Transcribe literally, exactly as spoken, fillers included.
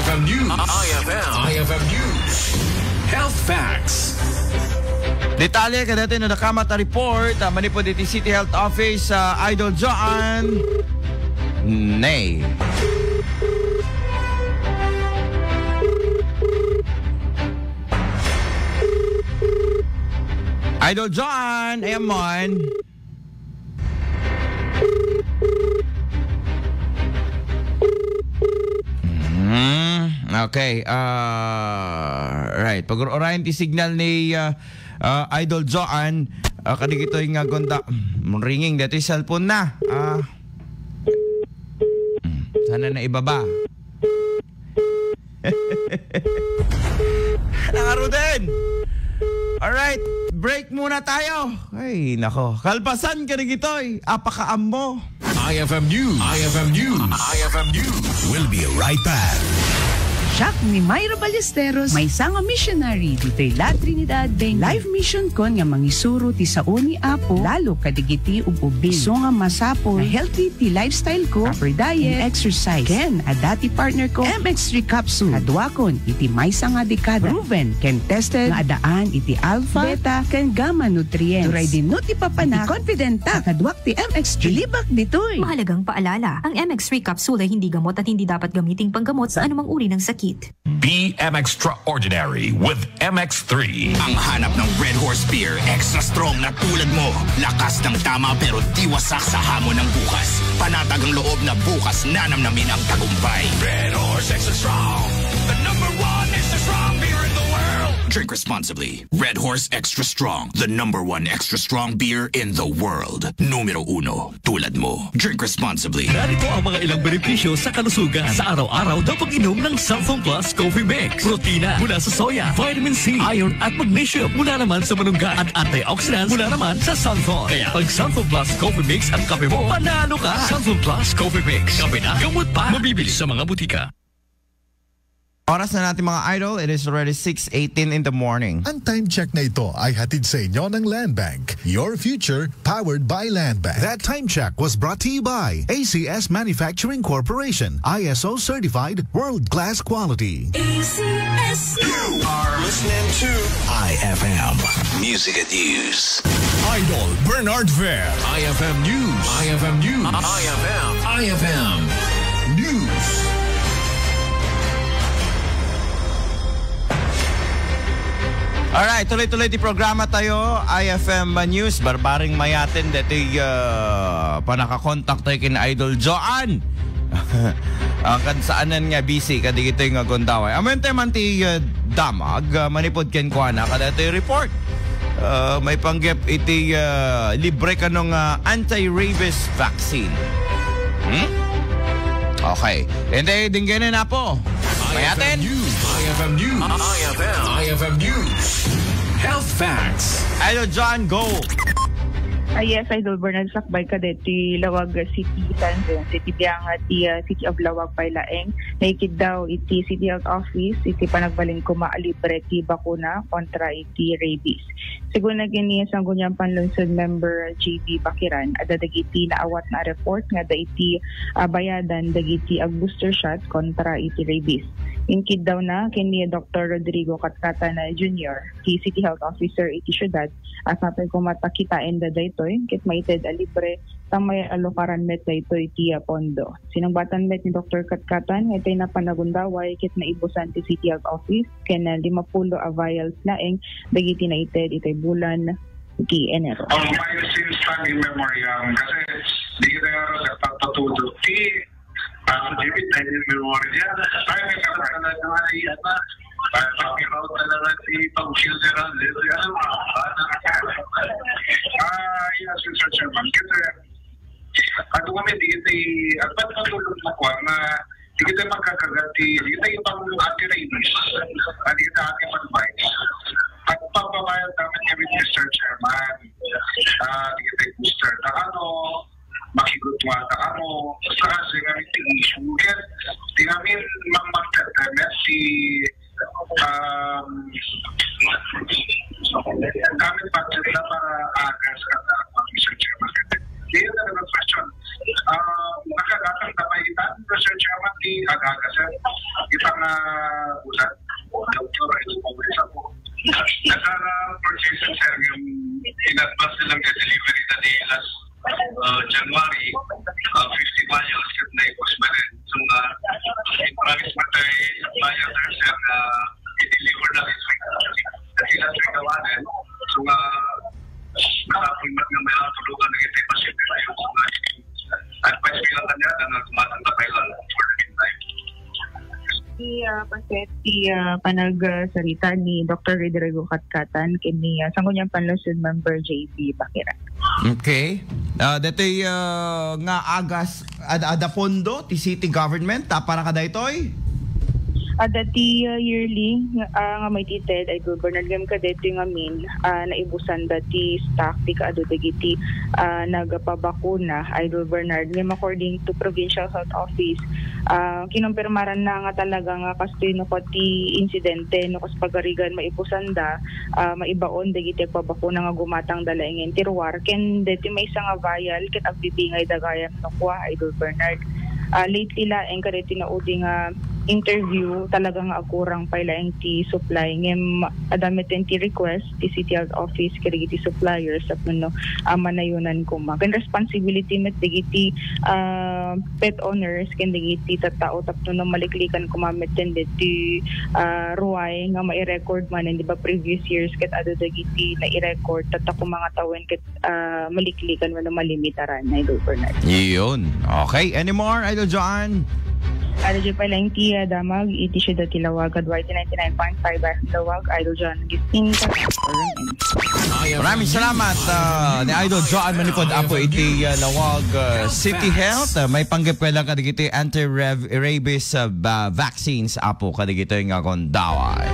F M News. I F M. I F M News. Health Facts. Detalye kadaytoy no dakama ta report, ah, manipud iti City Health Office, ah, Idol Joan. Nay. Idol Joan, ayan mo. Hmm, okay. Ah, right. Pag-urayan ti signal ni, ah, ah, Idol Joan, ah, kadigitoy nga gonda. Hmm, ringing dito yung cellphone na. Ah, hmm, sana na ibaba. Nakaroon din. Alright, break muna tayo. Ay, nako. Kalpasan ka na gitoy. Apakaammo. I F M News. I F M News. I F M News. We'll be right back. Siak ni Myra Ballesteros, maysa nga missionary ditoy La Trinidad, Benguet. Life mission kon nga mangisuro ti sao ni Apo, lalo kadigiti ub-ubbing. Isu nga masapul nga healthy ti lifestyle ko, proper diet, exercise, ken adda ti partner ko, M X three capsule. Kaduakon iti maysa nga dekada. Proven ken tested nga addaan iti alpha, beta, ken gamma nutrients. Uray dinno ti papanak, iti confident ta, kaduak ti M X three. Bilibak ditoy. Mahalagang paalala, ang M X three capsule ay hindi gamot at hindi dapat gamiting panggamot sa anumang uri ng sakit. Be M X Extraordinary with M X three. Ang hanap ng Red Horse Beer, extra strong na tulad mo. Lakas ng tama pero di wasak sa hamon ng bukas. Panatag ang loob na bukas nanamnamin ang tagumpay. Red Horse Extra Strong, the number one extra strong beer in the world. Drink responsibly. Red Horse Extra Strong, the number one extra strong beer in the world. Numero uno, tulad mo. Drink responsibly. Narito ang mga ilang benepisyo sa kalusugan sa araw-araw na pag-inom ng Santhon Plus Coffee Mix. Protina mula sa soya, vitamin C, iron at magnesium mula naman sa malunggay, at antioxidants mula naman sa Santhon. Kaya pag Santhon Plus Coffee Mix ang kape mo, panalo ka! Santhon Plus Coffee Mix. Kape na, gamot pa. Mabibili sa mga butika. Oras na natin, mga idol. It is already six eighteen in the morning. Ang time check na ito ay hatid sa inyo ng Land Bank. Your future, powered by Land Bank. That time check was brought to you by A C S Manufacturing Corporation, I S O certified, world-class quality. A C S. You are listening to I F M Music and News. Idol Bernard Ver. I F M News. I F M News. I F M. I F M News. Alright, tuloy-tuloy ti programa tayo, I F M News. Barbaring mayaten deti, ah, panakakontak tayo ken Idol Joan. Ah, kad saanan nga busy, kadigitoy nga gundaway. Amuente man ti, ah, damag, ah, manipud kenkuana, kadaytoy report. Ah, maipanggep iti, ah, libre kano nga anti-rabies vaccine. Hmm? Okay. Ente, dinggenan na po. Mayaten. I F M News. I F M News. I F M. I F M News. Health Facts. Idol Joan, go. Ah, yes, Idol Bernard, sakbay kadeti Laoag City, San Jose, ti biangan ti, ah, City of Laoag pay laeng. Naikid daw iti City Health Office iti panagbalin koma a libre ti bakuna kontra iti rabies. Segun na ken ni Sangguniang Panlungsod Member J B Bakiran, adda dagiti naawat na report nga adda iti, ah, bayadan dagiti ag-booster shot kontra iti rabies. Inkid daw na ken ni Doktor Rodrigo Katcatan Junior, ti City Health Officer iti siudad, a sapay koma ta kitaen da daytoy ket maited a libre ta maialukaran met daytoy ti, ah, pondo. Sinungbatan met ni Doktor Katcatan nga itay napanagundaway ket naibusan ti City Health Office ken, ah, limapulo a vials laeng dagiti naited itay bulan ti Enero. Oh, my sins tan in memoriam. Kasi di kita nagpapatulog. Ti, ah, David, tan in memoriam. Ay, may kasalanan na nga, ay, ano, ay, talking about talaga si pag-funeral, di ba? Ah, yes, Mister Chairman. Kasi, ano kami, di kita, at ba't matulog na kuwan na di kita magkakagat, di kita yung pang anti-rabies. Ah, di kita anti-rabies. At pagbabayad namin kami, Mister Chairman. Ah, di kita booster na ano, makigutwa na ano. Basta kasi kami ti issue. Kaya, di kami mang magtatramen si, um, gamit budget na para agas ka na, Mister Chairman. Kaya na naman question. Ah, nakagatang na ba itan, Mister Chairman, di agagas, eh? Itang Ah, usa. Nagara purchase, sir, yung in-advance nilang delivery na ni last, uh, January, uh, fifty vials na ipos pa rin. So, uh, in promise pa tayo sa supplier, sir, sir, uh, i-deliver na rin. Kasi last week, kawanan. So, uh, nakapulmat nga may mga tulugan na ito, pasyente na yun. So, uh, advice ko lang kanya, na tumatanda kayo lang for the meantime. Ti, ah, paset ti, ah, panagsarita ni Doktor Rodrigo Katcatan ken ni, ah, Sangguniang Panlungsod Member J B Bakira. Okay. Ah, datoy, ah, nga agas, ad-, adda pondo ti city government, tapara kadaytoy? Adda ti, ah, yearly nga, ah, nga maitted, Idol Bernard, ngem kadaytoy ngamin, ah, naibusan da ti stock ti kaadu dagiti, ah, nagpabakuna, Idol Bernard. Ngem according to Provincial Health Office, ah, kinumpirmaran na nga talaga nga kastoy no ket ti insidente, no kas pagarigan maibusan da, ah, maibaon dagiti agpabakuna nga gumatang da laengen ti ruar, ken deti maysa nga vial ket agbibingay da gayam no kua, Idol Bernard. Ah, lately laeng kadeti naudi nga interview, talaga nga agkurang pay laeng ti supply, ngem adda metten ti request ti City Health Office kadagiti suppliers tapno, ah, manayonan koma. Ken responsibility met dagiti, ah, pet owners ken dagiti tattao tapno no maliklikan koma metten deti, ah, ruay nga mai-record manen, di ba, previous years ket adu dagiti nai-record tatta koma nga tawen ket, ah, maliklikan wenno malimitaran, Idol Bernard. Yun. Okay. Any more, Idol John? Idol John, pay laeng ti, ah, damag iti siudad ti Laoag, kadua iti ninety-nine point five F M Laoag, Idol John Gistinta. Maraming salamat, ah, ni Idol John Manipod, apo iti, ah, Laoag, ah, City Health. Ah, maipanggep kay lang kadagiti anti-rabies, ah, ba-, vaccines, apo, kadagiti nga gundaway.